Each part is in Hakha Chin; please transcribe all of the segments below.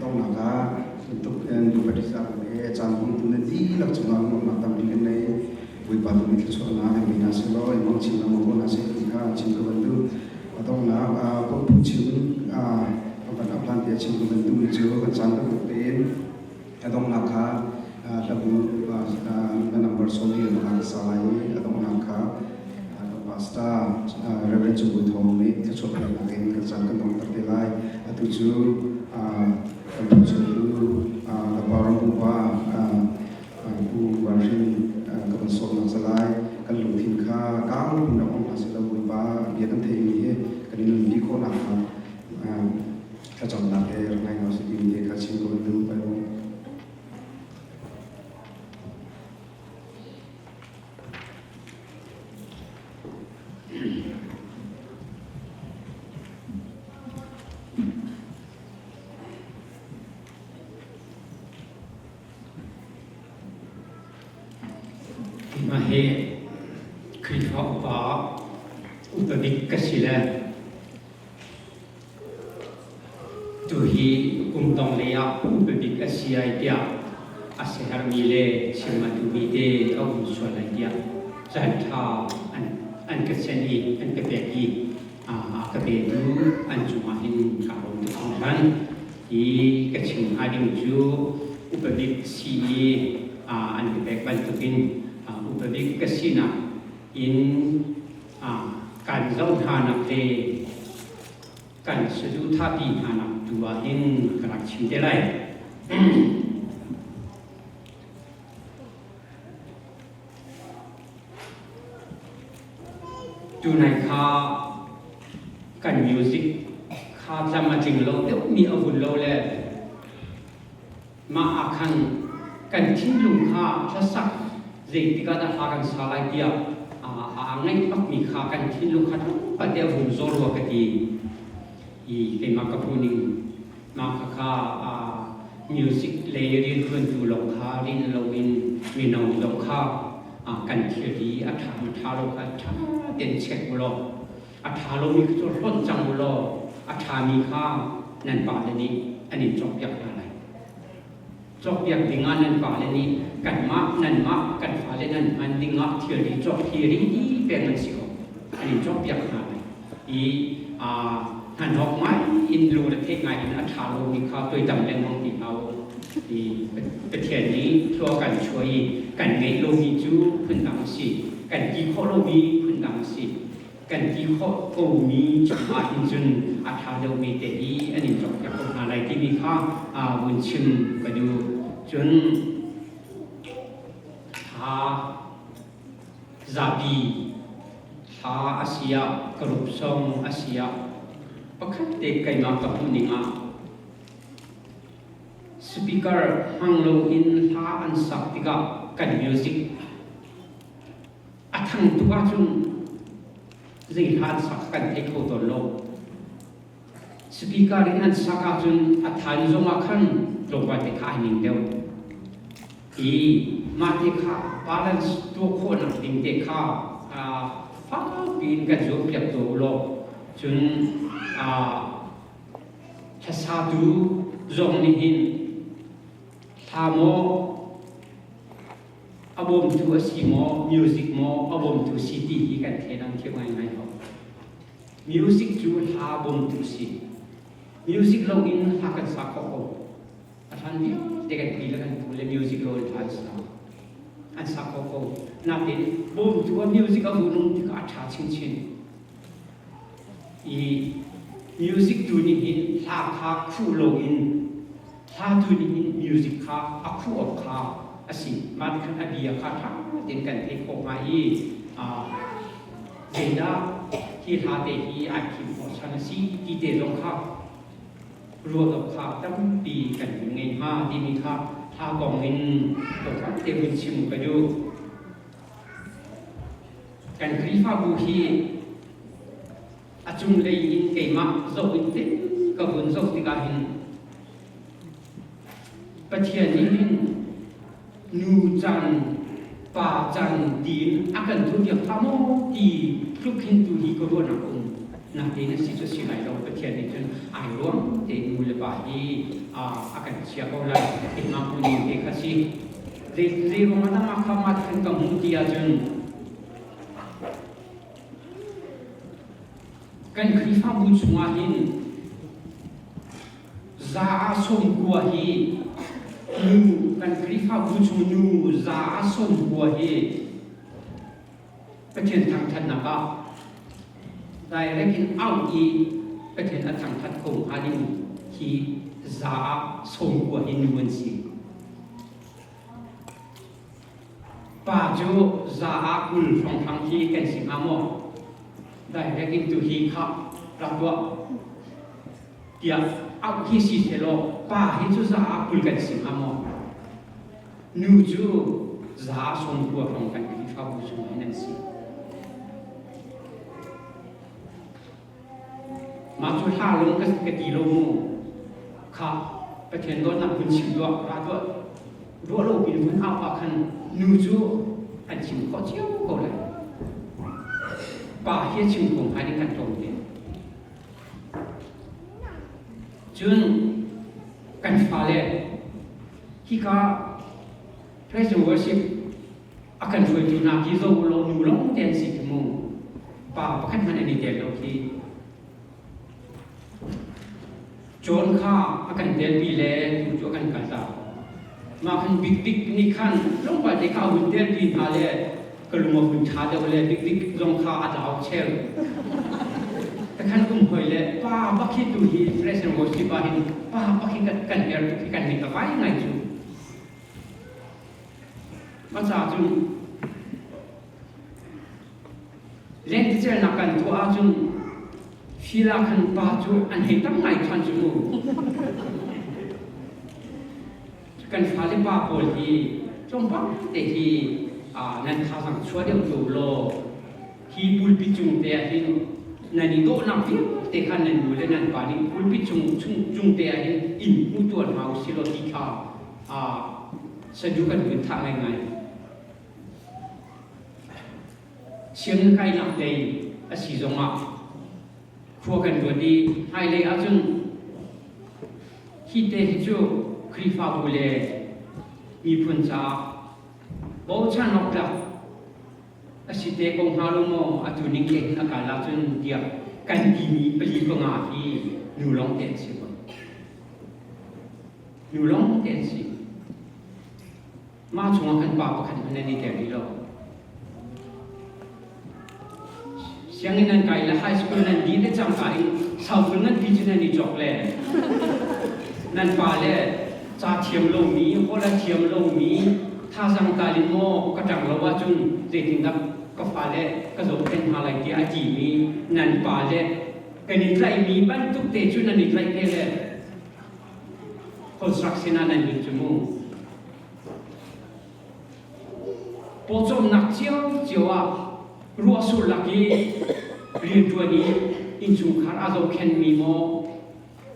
Donghnak ah bantuk in Bupa he caan hmangtu na dihlak cungah nuamhnak tampi kan nei. Bawipa tu nih thluachuahnak in pe hna sehlaw in hmang chin lengmang ko hna seh ti kha chim ka van duh. A donghnak phungchim van ap hlan tiah chim ka van duhmi cu kan caan bantuk tein a donghnak kha hlabu na number 44 ka sa lai i a donghnak kha Pastor Reverend Cung Bui Thawng nih thluachuah peknak in kan caan kan donghter te lai. Atu cu kan phungchimtu ka pa Ram Upa Pu Van Hrin ka van sawmnak ca lai. Kan lungthin kha kau in rak um hna seh law Bawipa bia kan theihmi hi kan i nunpi khawh nakhnga thlacamnak he rak ngai hna usih timi te kha chim ka van duh. Keimah hi Khrihfa upa upa bik ka si le Tuhi kum tong lei ah upa bik a si ai tiah a siaherhmi le chim a duhmi te a um sual lai tiah caanṭha an ka senh i an ka pek i a ka petu an cungah hin kaa lawm tuk hringhran. Hi ka chim hnga ding cu upa bik si i an ka pek bantukin upa bik ka sinak in kan zoh hnanak le kan saduhthahpi hnanak tu ah hin ka rak chim te lai. Tunai kha kan music kha tlam a tling lo deuhmi a vun lo le mah ah khan kan thinlung kha hlasak zeitik ah dah hla kan sa lai tiah aa ngaih bakmi kha kan thinlung kha tlawmpal te a vung zaw rua ka ti i keimah ka hmuhning mah khakha music lei rianṭuantu lawng kha rin loin mino zong kha kan thilri a ṭha ma ṭha lo kha ṭha tein check u law a ṭha lomi kha cu hlonh cang u law a ṭhami kha nan pale nih an in cawkpiak hna lai. Cawkpiak dingah nan pale nih kanmah nanmah kan fale nan hman dingah thilri cawk hi ri peng an si ko. An in cawkpiak hna lai. I hnahnawk ngai in lungre theih ngai in a ṭha lomi kha tuaitam lengmang ti hna u. I Pathian nih thlua kan chuah i kan ngeih lomi cu phundang a si. Kan ti khawh lomi phundang a si. Kan ti khawh komi chungah hin cun a ṭha deuhmi te hi an in cawkpiak ko hna lai timi kha vun chim ka duh. Cun thla zapi thla a si ah ka rup song a si ah pakhat te keimah ka hmuhning ah speaker hmang loin hla an sak tikah kan music A thang tuk ahcun zei hla an sak kan thei kho tawn lo. Speaker in an sak ahcun a than zong ah khan tlawmpal te kha ai ning deuh. I mah te kha balance tuah khawhnak ding te kha fakpi in kan zuampiak tuah u law cun hlasatu zong nih hin hla maw A bawmtu a si maw, music maw a bawmtu si ti hi kan thleidan thiam ngaingai ko. Music cu hla bawmtu si. Music loin hla kan sa khawh ko. A hlan vialte kan pi le kan pu le music loin hla an sa. An sa kho ko. Nakin bawmtu a music a vunung tikah a ṭha chinchin. I music tu nih hin hla kha khuh loin hla tu nih hin music kha a khuh awk kha a si. Mah ti khan a bia kha ṭha tein kan theih khawh hnga i zeidah hi hla te hi ai thim khawh chan a si ti te zong kha ruat awk kha tampi kan hun ngei hnga timi kha hla kong in tlawmpal te hun chim ka duh. Kan Khrihfabu hi a cunglei in keimah zoh in te ka vun zoh tikah hin Pathian nih hin nu can pa can tiin a kan tuahpiak hlah maw ti tluk hin tu hi ka ruahnak a um. Natein a si cu si lai lo. Pathian nih cun ai ruang tein nu le pa. Bawipa hi a kan chia ko lai. Keimah hmuhning te kha si. Zei ruangah dah mah kha mah khan ka hmuh ti ahcun kan Khrihfabu chungah hin za a 90 hi nu, kan Khrihfabu chung nu za a 90 hi Pathian thangṭhatnak ah direct in auh i Pathian a thangṭhat ko hnga ding hi za ah 90 hi nu an si. Pa cu za ah 20 hrawnghrang hi kan si hnga maw? Direct in tu hi kha rak tuah tiah auh hi si sehlaw pa hi cu za ah 20 kan si hnga maw? Nu cu za 90 hrawng kan Khrihfabu chung hin an si. Mah cu hla lung ka ti lo mu. Kha Pathian dawtnak hun chim tuah, ra tuah. Ruah lo pin hun au ah khan nu cu an chim khawh cio ko lai. Pa hi a chim kho hnga ding kan tlawm te. Cun kan fale hika praise and worship a kan hruaitu hna khi zo law nu lawng te an si khi mu. Pa pakhat hmanh an i tel lo khi. John kha a kan telpi le tu cu a kan kaltak. Mah khan Big Big nih khan tlawmpal te kha a hun telpi hna le ka lung a hun ṭha deuh le Big Big zong kha a tlau cheu. Takhan um hoi le pa bak hi tu hi fresh and worship ah hin pa bak hi kan er tuk hi kan mit a vai ngai cu. Ma ca cun lentecelnak kan tuah ahcun fila khan pa cu an hei tam ngai ṭhan cu mu. Kan fale pa pawl hi tlawmpal te hi nan thazaang chuah deuh ko law hi pulpit cung te ah hin nan i dawhnak vialte kha nan nu le nan pa nih pulpit cung cung te ah hin in hmu tuan hna u silaw ti kha sadu kan vun thah ngaingai. Sianginn kainak lei a si zongah khua kan ruat i hmailei ahcun hi te hi cu Khrihfabu le miphun caah bochan awk tlak a si te ko hnga lo maw, atu ning te hin a kal ahcun tiah kan timi pali panga hi nu lawng te an si ko. Nu lawng te an si. Mah chungah khan pa pakhat hmanh nan i tel rih lo. Sianginn nan kai le high school nan dih le cangka in saufun nganpi cu nan i cawk le nan pa le ca thiam lomi, holh a thiam lomi, thazang tal in maw ka ṭang lo ahcun zeitindah ka fale ka zohkhenh hna lai tiah a timi nan pa le kan i tlaihmi bantuk te cu nan i tlaih te le construction ah nan lut cu mu. Pawcawmnak ciocio ah ruahsur lak i rianṭuan i innchungkhar a zohkhenhmi maw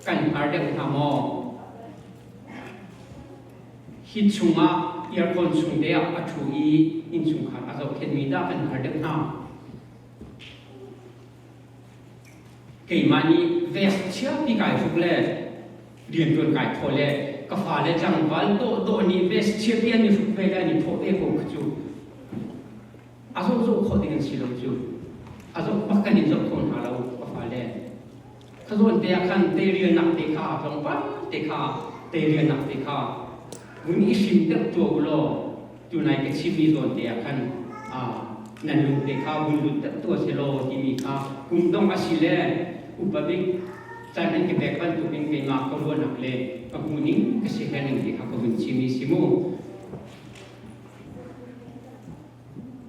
kan hngar deuh hna maw? Hi chungah aircon chung te ah a ṭhu i innchungkhar a zohkhenhmi dah kan hngar deuh hna? Keimah nih vest chiapi kai hruk le rianṭuan kai thawh le ka fale tlangval dawhdawh nih vest chiapi an i hruk ve le an i thawh ve ko kha cu a zohzoh khawh ding an si lo cu. A zoh bak kan in zoh kho hna lo ka fale. Kha zawn te ah khan teirialnak te kha tlawmpal te kha teirialnak te kha vun i hrim deuh tuah u law tunai ka chimmi zawn te ah khan nan lung te kha vun lut deuh tuah selaw timi kha kum dongh a si le upa bik caan an ka pek bantukin keimah ka ruahnak le ka hmuhning ka si ning te kha ka vun chim i si mu.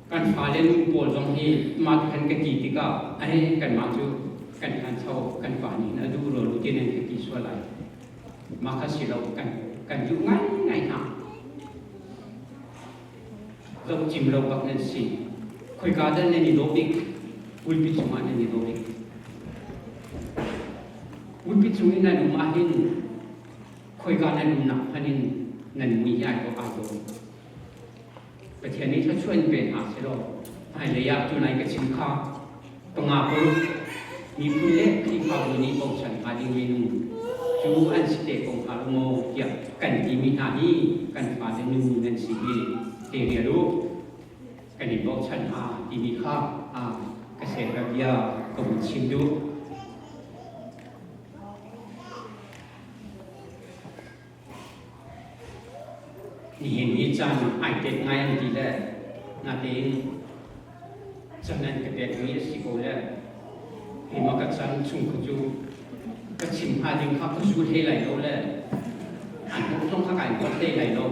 Kan fale nu pawl zong hi mah khan ka ti tikah ai kanmah cu kan ṭhancho kan pa nih a duh rawl u ti nan ka ti sual lai. Mah kha si lo, kan kan duh ngaingai hna. Zoh cim lo bak nan si. Khoika dah nan i dawh bik? Pulpit cungah nan i dawh bik. Pulpit cung i nan um ahhin khoika nan umnak hmanh in nan mui hi ai dawh ai dawh. Pathian nih thluachuah in pe hna sehlaw hmailei ah tunai ka chim kha panga paruk miphun le Khrihfabu nih bochan hnga ding minung cu. cu an si te ko hnga lo maw tiah kan timi hna hi kan fale nu nan si hi te rial u kan in bochan hna timi kha ka serka bia ka vun chim duh. Nihin hi caan ai tet ngai an ti le natein can an ka pekmi a si ko le keimah ka chan chung kha cu ka chim hnga ding kha ka zul hlei lai lo le an hmuh zong kha kai huat hlei lai lo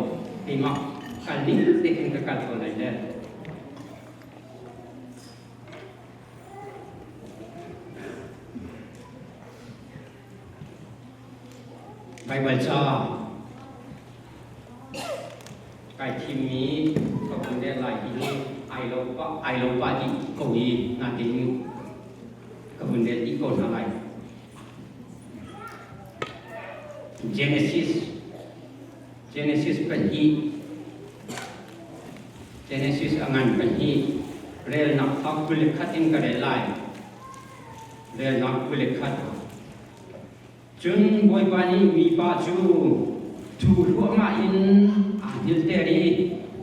keimah kal ning te khin ka kal ko lai le Baibal ca kai thimmi ka vun rel lai hi ai lo pah ai lo pah dih ko i natein ka vun rel dih ko hna lai. Genesis Genesis pahnih Genesis a ngan pahnih relnak kha 21 in ka rel lai. Relnak 21 Cun Bawipa nih mipa cu thu hluahmah in aa hngilhter i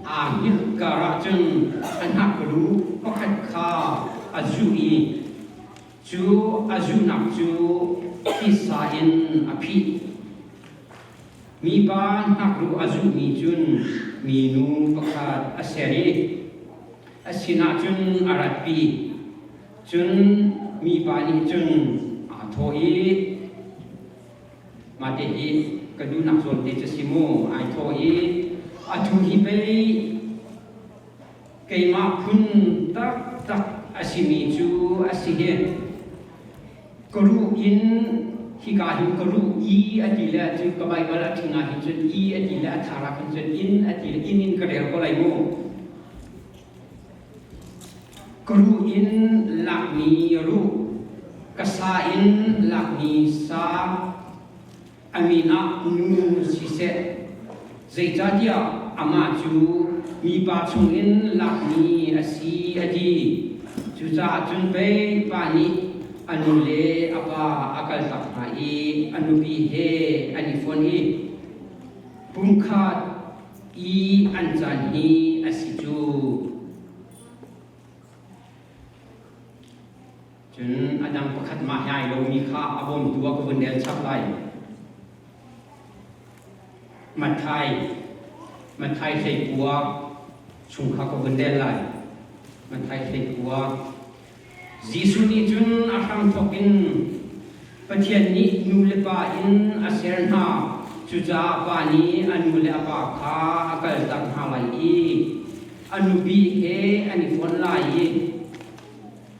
aa hngilh karah cun a hnakru pakhat kha a zuh i cu a zuhnak cu tisa in a phih. Mipa hnakruh a zuhmi cun minu pakhat a ser i a sinah cun a ratpi. Cun mipa nih cun aa thawh i, Mah hi ka duhnak zawn te cu si mu, ai thawh i, a thu hi pei keimah phun taktak a simi cu a si hi. Ka ruh in hika hin ka ruh i a ti le cu ka Baibal a ṭhing ah hin cun i a ti le a thar ah khan cun inn a ti le inn in ka rel ko lai mu. Ka ruh in lakmi ruh, ka sa in lakmi sa, a min ah nu siseh, zeicahtiah amah cu mipa chungin lakmi a si, a ti. Cucaah cun pei pa nih a nu le a pa a kaltak hna i a nupi he an i fon i pumkhat i an caan hi a si cu. Cun a dang pakhat mah he ai lomi kha a bawmtu ah ka vun rel chap lai. Matthai, Matthai hleikua chung kha ka vun rel lai. Matthai hleikua. Jesuh nih cun a hramthawk in Pathian nih nu le pa in a ser hna. Cucaah pa nih a nu le a pa kha a kaltak hna lai i a nupi he an i fonh lai i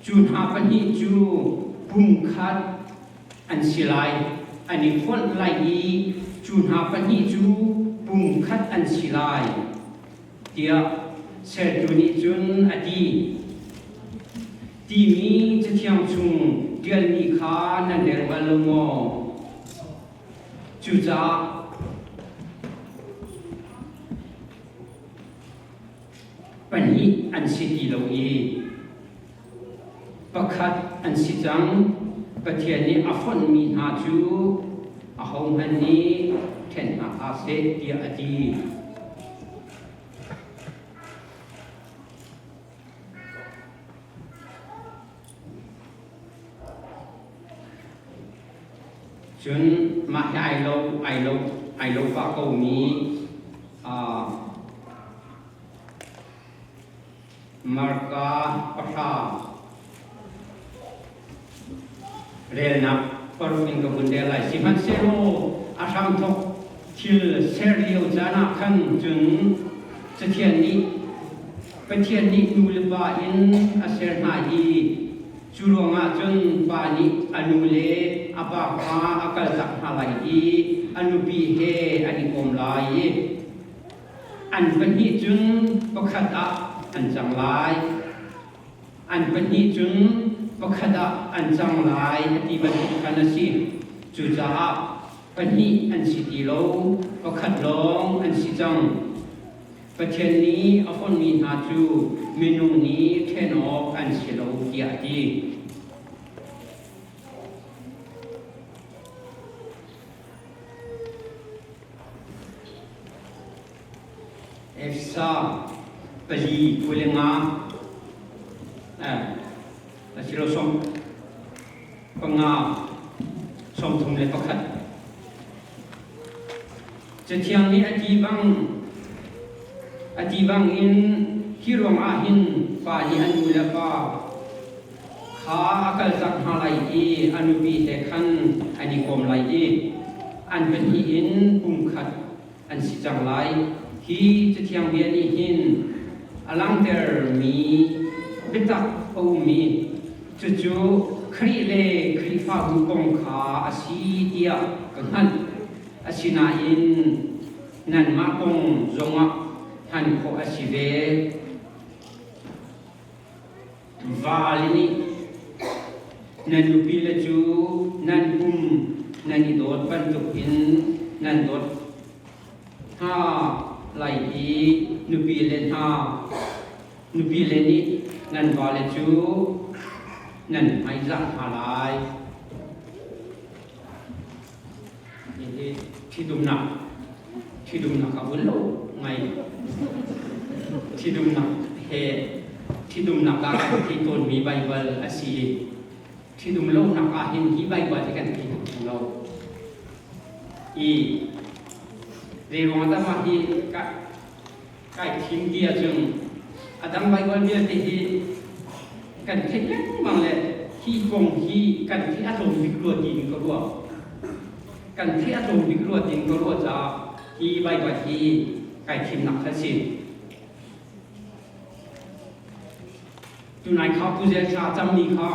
cu hna pahnih cu pumkhat an si lai. An i fonh lai i cu hna pahnih cu pumkhat an si lai. Tiah sertu nih cun a ti. Timi Cathiang chung ṭialmi kha nan rel bal lo maw? Cucaah pahnih an si ti lo i pakhat an si cang. Pathian nih a fonhmi hna cu ahohmanh nih ṭhen hna hlah seh tiah a ti. Cun mah hi ai lo ai lo ai lo pah komi Marka pahra relnak paruk in ka vun rel lai. Sihmanhsehlaw a hramthawk thil ser lio caan ah khan cun Cathian nih Pathian nih nu le pa in a ser hna i cu ruangah cun pa nih a nu le a pa kha a kaltak hna lai i a nupi he an i kawm lai i an pahnih cun pakhat ah an cang lai. An pahnih cun pakhat ah an cang lai a ti bantuk khan a si. Cucaah pahnih an si ti lo, pakhat lawng an si cang. Pathian nih a fonhmi hna cu minung nih ṭhen awk an si lo tiah a ti. Efesa 4 25 asilo 15 31. Cathiang nih a ti bang in hi ruangah hin pa nih a nu le pa kha a kaltak hna lai i a nupi he khan an i kawm lai i an pahnih in pumkhat an si cang lai. Hi Cathiang bia nih hin a langhtermi biatak a um i cucu Khrih le Khrihfabu kong kha a si tiah ka hngalh. Asinain nanmah kong zongah hman khawh a si ve. Vale nih nan nupile cu nan pum nan i dawt bantukin nan dawt hna lai i nupile hna nupile nih nan vale cu nan hmaizah hna lai. Hihi ṭhitumnak ṭhitumnak a vun lo ngai. Ṭhitumnak he ṭhitumnak ah kan theih tawnmi Baibal a si i ṭhitum lonak ah hin hi Baibal hi kan thei tuk lo. I zeiruang dah mah hi kai thim ti ahcun a dang Baibal vialte hi kan theih lengmang le hi kong hi kan theih a tlawm bik rua tiin ka ruah. Kan theih a tlawm bik rua tiin ka ruah caah hi Baibal hi kai thimnak kha si. Tunai kha Pu Zel Thla cammi kha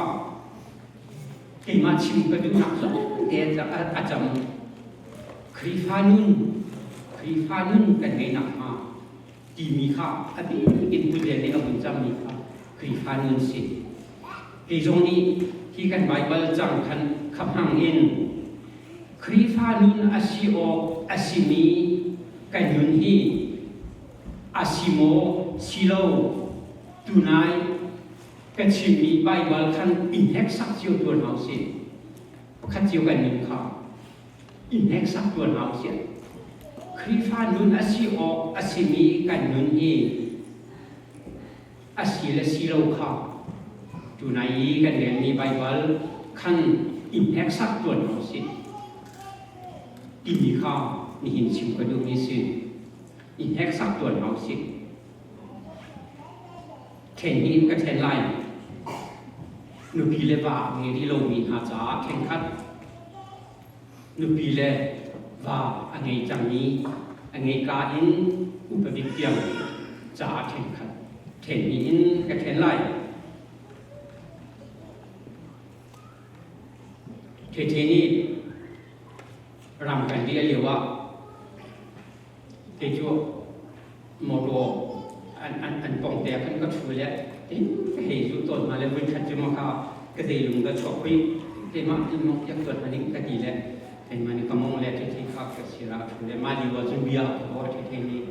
keimah chim ka duhnak zong te a cam. Khrihfa nun, Khrihfa nun kan ngeih nakhnga timi kha a bik in Pu Zel nih a vun cammi kha Khrihfa nun si. Kei zong nih hi kan Baibal cang khan kha hmang in Khrihfa nun a si awk a simi kan nun hi a si maw si lo tunai ka chimmi Baibal khan in hneksak cio tuan hau si. Pakhat cio kan nun kha i hneksak tuan hau si. Khrihfa nun a si awk a simi kan nun hi a si le si lo kha tunai i kan relmi Baibal khan i hneksak tuan hau si timi kha nihin chim ka duhmi si. I hneksak tuan hau si. Ṭhen hnih in ka ṭhen lai. Nupi le va a ngei rih lomi hna caah ṭhenkhat nupi le va a ngei cangmi a ngeika in upa bik tiang caah ṭhenkhat ṭhen hnih in ka ṭhen lai. Ṭheṭhe nih ram kan riah lio ah Kei cu mawṭaw an pawng te ah khan ka ṭhu le tin ka hei zuh tawn hna le voikhat cu maw kha ka zeilung ka chuak hui keimah in mong piak tuan hna ning ka ti le keimah nih ka mong le ṭhiṭhi kha ka sir ah a ṭhu le mah lio ah cun bia a ka ruah ṭhiṭhi nih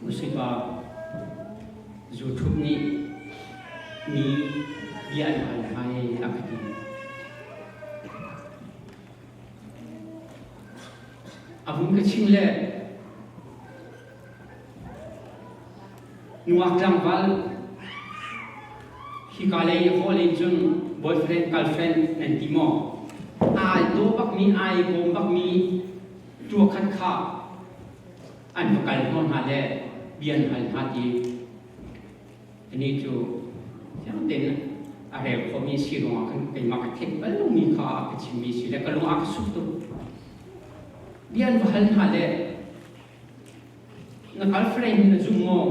Usipa zu ṭhup nih mi bia an hal hai a ka ti. A vun ka chim le nungak tlangval hika lei hall in cun boyfriend girlfriend nan ti maw? Ai daw bakmi ai bawm bakmi tuakhat kha an va kal hnawh hna le bia an hal hna ti Anih cu fiang tein a rel khawhmi si ruangah khan keimah ka theih bal lomi kha a ka chimmi si le ka lung a ka suk tuk. Bia an va hal hna le na girlfriend hi na zum maw?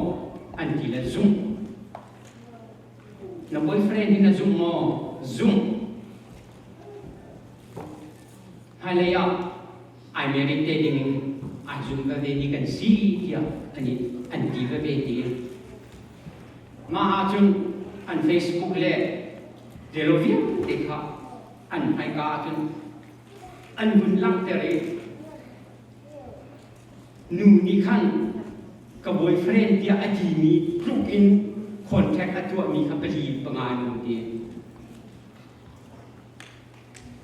An ti le zumh. Na boyfriend hi na zum maw? Zumh. Hmailei ah ai married te ding in ai zum veve mi kan si tiah an i an ti veve ti. Mah ahcun an Facebook le relo vialte kha an hmaika ahcun an vun langhter i nu nih khan ka boyfriend tiah a timi tluk in contact a tuahmi kha pali panga an um ti.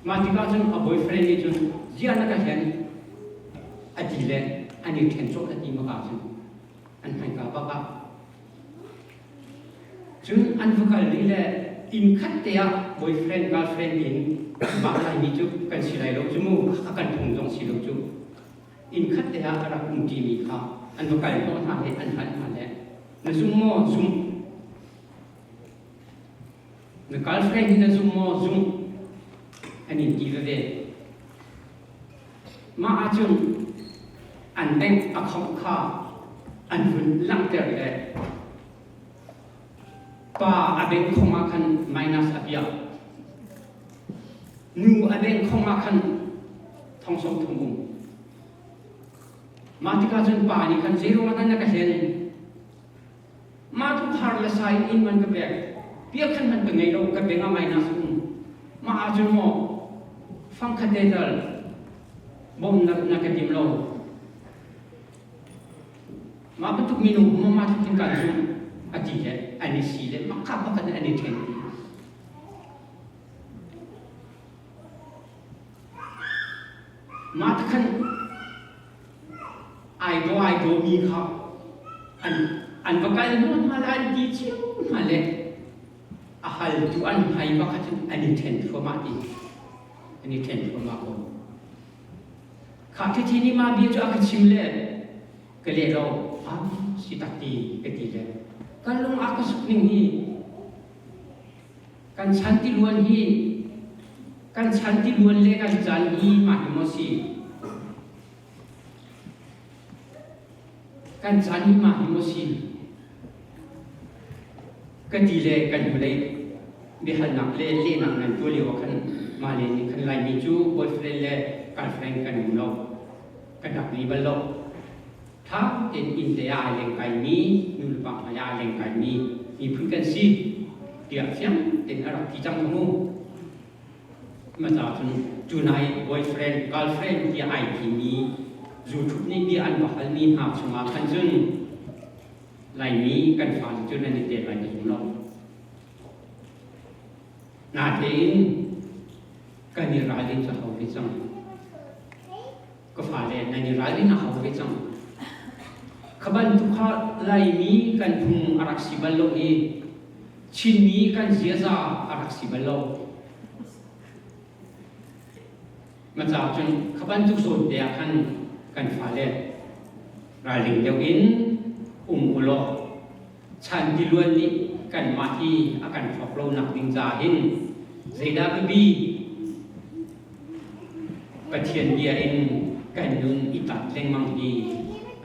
Mah tikah cun a boyfriend nih cun ziah na ka hlen a ti le. An i ṭhen cawh ti maka cun an hmaika bak ah. Cun an va kal rih le inn khat te ah boyfriend girlfriend in mah Laimi cu kan si lai lo cu mu, a kan phung zong si lo cu. Inn khat te ah a rak um ṭimi kha an va kal hnawh hna le an hal hna le na zum maw zum na girlfriend hi na zum maw zum an in ti veve. Mah ahcun an bank account kha an vun langhter le pa a bank khong ah khan minus a piah. Nu a bank khong ah khan thong 30 um. Mah tikah cun pa nih khan zeiruang ah dah na ka hlen? Mah tluk har le sai in inn man ka pek. Piak khan man ka ngei lo, ka bank ah minus um. Mah ahcun maw fangkhat te tal bawmhnak na ka tim lo. Mah bantuk minung um mah tluk hin kaan zumh a ti le an i si le makka pakhat in an i ṭhen ti. Mah khan ai daw ai daw mi kha an an va kal hnu hna le an ti cio hna le a haltu an hmai pakhat cun an i ṭhen thluahmah ti an i ṭhen thluahmah ko. Kha khi nih mah bia cu a ka chim le ka leh lo ah si tak ti ka ti le kan lung a ka suk ning hi kan chan tiluan hi kan chan tiluan le kan caan hi mah hi maw si Kan caan hi mah hi maw si? Ka ti le kan hnulei biahalnak le lehnak nan tuah lio ah khan mah le nih khan Laimi cu boyfriend le girlfriend kan um lo. Kan rak ngei bal lo. Tha tein inn te ah ai lengkaimi, nu le pa hmai ah ai lengkaimi miphun kan si tiah fiang tein a rak ti cang kha mu. Hmasa cun tunai boyfriend, girlfriend tiah ai timi YouTube nih bia an va halmi hna chungah khan cun Laimi kan fale cu nan i tel lai ka zum lo. Natein kan i ralrin cu hau ve cang. Ka fale nan i ralrin a hau ve cang. Kha bantuk kha Laimi kan phung a rak si bal lo i Chinmi kan ziaza a rak si bal lo. Maca cun kha bantuk zawn te ah khan kan fale ralring deuh in um u law chan tiluan nih kanmah hi a kan hrawk lo nak ding ca hin zeidah biapi Pathian bia in kan nun i tat lengmang hi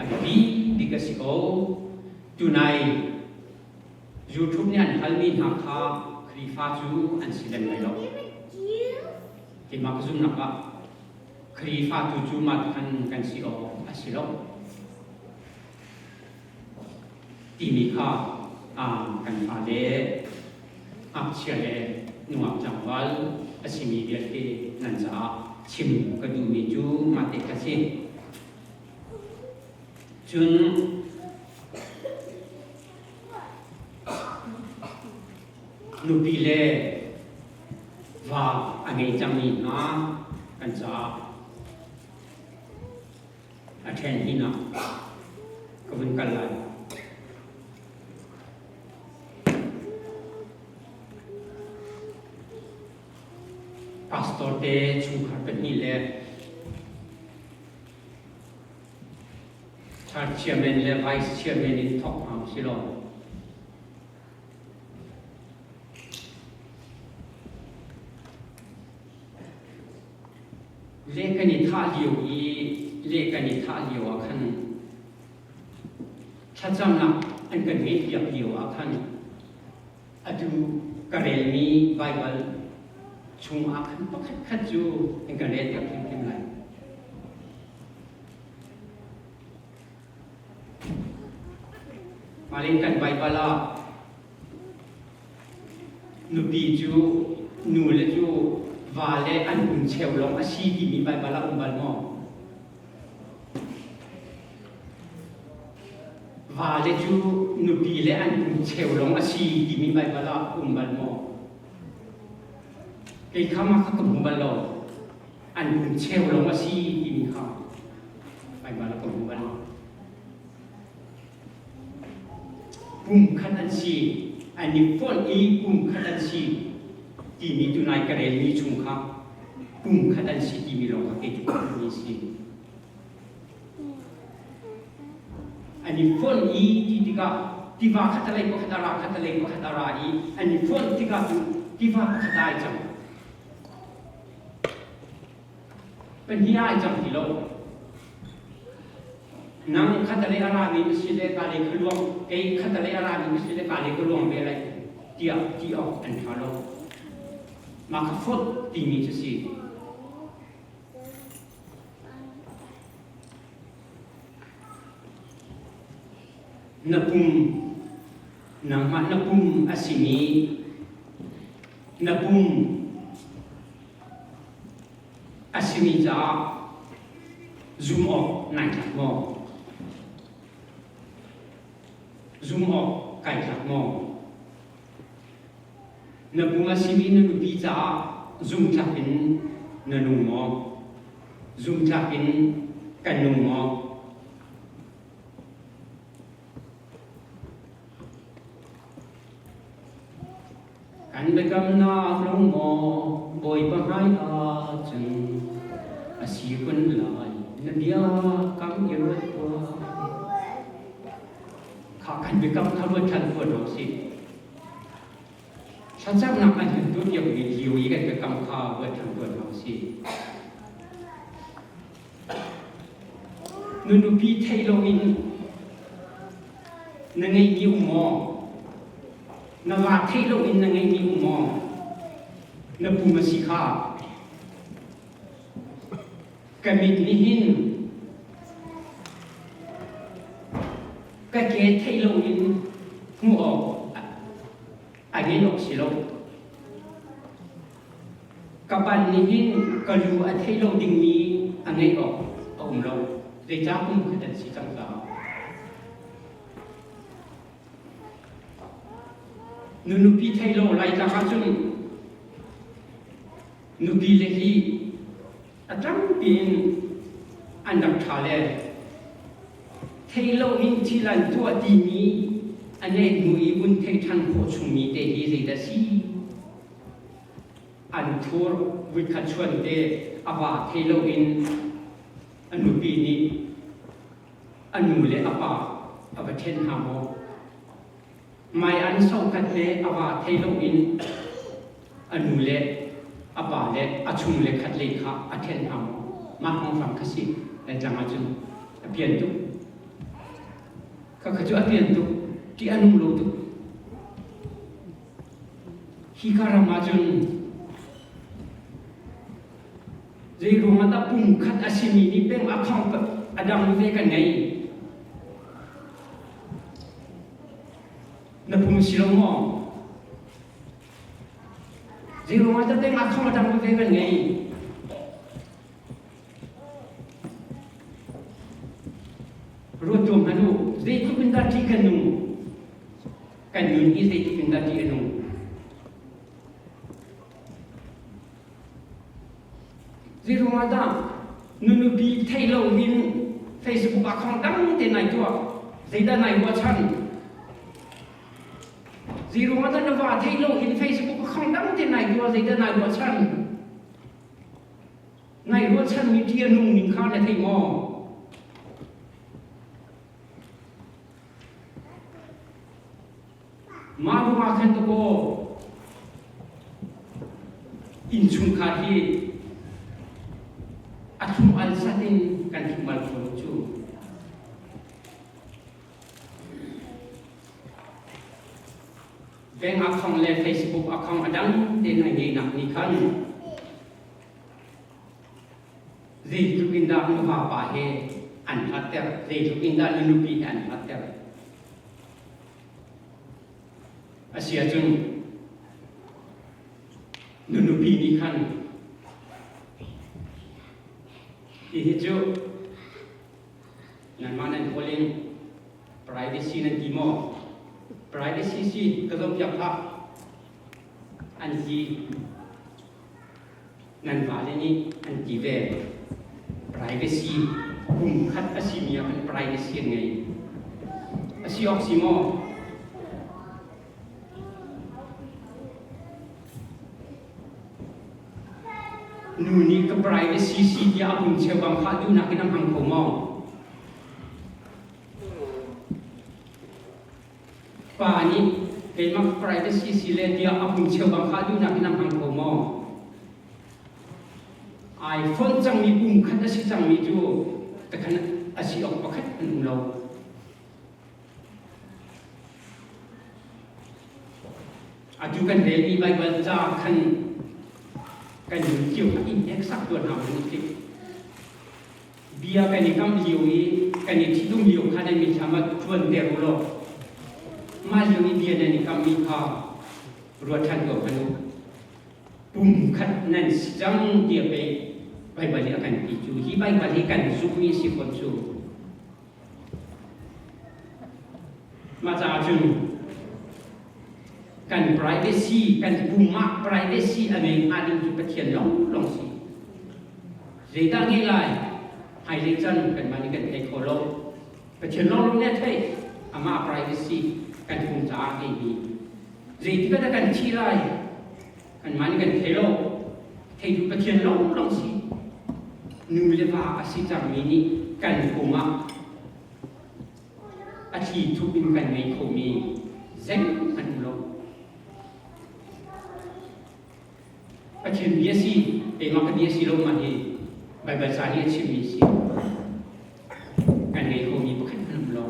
a biapi bik a si ko. Tunai YouTube nih an halmi hna kha Khrihfa cu an si lem lai lo. Keimah ka zumhnak ah Khrihfa tu cu mah khan kan si awk a si lo timi kha kan fale ngakchia le nungak tlangval a simi vialte nan caah chim ka duhmi cu mah te kha si. Cun Nupi le va a ngei cangmi hna kan caah a ṭhen hinak ka vun kal lai. Pastor te chungkhar pahnih le Church chairman le vice chairman in thawk hna usih law le kan i thah lio i le kan i thah lio ah khan thlacamnak an kan ngeihpiak lio ah khan atu ka relmi Baibal chungah khan pakhat khat cu an kan relpiak hrimhrim lai. Malin kan Baibal ah nupi cu nu le cu va le an um cheu lawng a si timi Baibal ah um bal maw? Va le cu nupi le an um cheu lawng a si timi Baibal ah um bal maw? Kei kha mah kha ka hmu bal lo. An um cheu lawng a si timi kha. Baibal ah ka hmu bal. Pum khat an si, an i fonh i pum khat an si timi tunai ka relmi chung kha pum khat an si timi lawng kha kei cu ka hmuhmi si. An i fonh i ti tikah tiva khat a lei pakhat a ra khat a lei pakhat a ra i an i fonh tikah cun tiva pakhat ai cang. Pahnih ai cang ti lo. Nang khatalei a rami na si le ka lei ka luang, kei khatalei a rami na si le ka lei ka luang ve lai tiah ti awk an ṭha lo. Mah kha fonh timi cu si. Na pum, nangmah na pum a simi na pum a simi caah zum awk nai tlak maw? Zum awk kai tlak maw? Na pum a simi na nupi caah zumtlak in na nung maw? Zumtlak in kan nung maw? Kan biakamnak lung maw Bawipa hmai ah cun a si kun lai na bia kam i ruat tuah. Kha kan biakam kha ruat ṭhan tuah hna usih. Thlacamnak an kan tuahpiakmi lio i kan biakam kha ruat ṭhan tuah hna usih. Na nupi theih loin na ngeihmi um maw? Na va theih loin na ngeihmi um maw? Na pum a si kha. Ka mit nih hin ka ke theih loin hmuh awk a ngei awk si lo. Ka pan nih hin ka lu a theih lo dingmi a ngeih awk a um lo. Zeicah kum khat an si cang caah. Nu nupi theih lo Laitlang ahcun nupi le hi a tampi in an rak ṭha le thei loin thil an tuah timi a neih hnu i vun theih ṭhan khawh chungmi te hi zeidah si? An thur vuikhat chuan te a va thei loin a nupi nih a nu le a pa a va ṭhen hna maw? Mai an sokhat le a va thei loin a nu le a pa le a chung le khat lei kha a ṭhen hna maw? Mah hngawnghrang kha si. Laitlang ahcun a pian tuk. Khakha cu a pian tuk. Ṭih a nung lo tuk. Hi ka ram ahcun zei ruangah dah pum khat a simi nih peng a khong a dang ve kan ngei. Na pum si lo maw? Zei ruangah dah peng a khong a dang ve kan ngei. Ruat tuah hmanh u, zeitluk in dah ṭih kan nung? Kan nun hi zeitluk in dah ṭih a nung? Zeiruangah dah nu nupi theih lo hin Facebook ah khong dang te nai tuah? Zeidah nai ruahchan? Zeiruangah dah na va theih lo hin Facebook ah khong dang te nai tuah? Zeidah nai ruahchan? Nai ruahchanmi ṭih a nung ning kha na thei maw? Mah ruangah khan dakaw innchungkhar hi a thlum al sat in kan thlum al kho lo cu. Bank account le Facebook account a dang tein a ngeihnak nih khan Zeitluk in dah na vapa he an hlatter, zeitluk in dah na nupi he an hlatter. A si ahcun na nupi nih khan hihi cu nanmah nan kawl in privacy nan ti maw? Privacy si ka zohpiak hlah an ti. Nan vale nih an ti ve. Privacy pum khat. khat a simi ah khan privacy an ngei. A si awk si maw? Nu nih ka privacy si tiah a pum cheubang kha duhnak in a hmang kho maw? Pa nih keimah privacy si le tiah a pum cheubang kha duhnak in a hmang kho maw? Ai fonh cangmi pum khat a si cangmi cu takhan a si awk pakhat an um lo. Atu kan relmi Baibal ca khan kan nun cio kha i hneksak tuah hna u sih. Bia kan i kam lio i kan i ṭhitum lio kha nan mitthlam ah cuanter u law mah lio i bia nan i kammi kha ruat ṭhan tuah hmanh u. Pum khat nan si cang tiah pei Baibal nih a kan ti cu. Hi Baibal hi kan zumhmi a si fawn cu. Mah caah cun kan privacy, kan pum ah privacy a ngei hnga ding cu Pathian lawnglawng si. Zeidah ngei lai? Hmailei can kanmah nih kan thei kho lo. Pathian lawnglawng nih a theih. Amah privacy kan pum caah ngeimi. Zeitik ah dah kan thi lai? Kanmah nih kan thei lo. Theitu Pathian lawnglawng si. Nu le va a si cangmi nih kan pum ah a thli thup in kan ngei khomi zeihmanh um lo. Pathian bia si, keimah ka bia si lo mah hi Baibal ca nih a chimmi si. Kan ngei khomi pakhat hmanh um lo.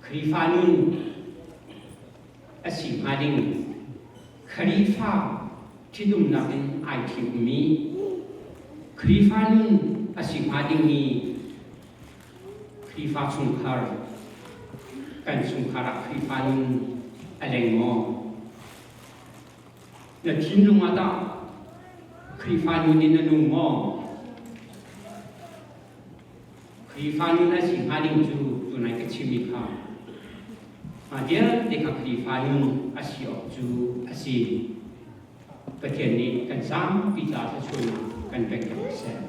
Khrihfa nun a si hnga ding Khrihfa ṭhitumnak in ai ṭhiummi Khrihfa nun a si hnga dingmi Khrihfa chungkhar kan chungkhar ah Khrihfa nun a leng maw? Na thinlung ah tah Khrihfa nun in na nung maw? Khrihfa nun a si hnga ding cu tunai ka chimmi kha mah vialte kha Khrihfa nun a si awk cu a si. Pathian nih kan zapi caah thluachuahnak kan pek ko seh.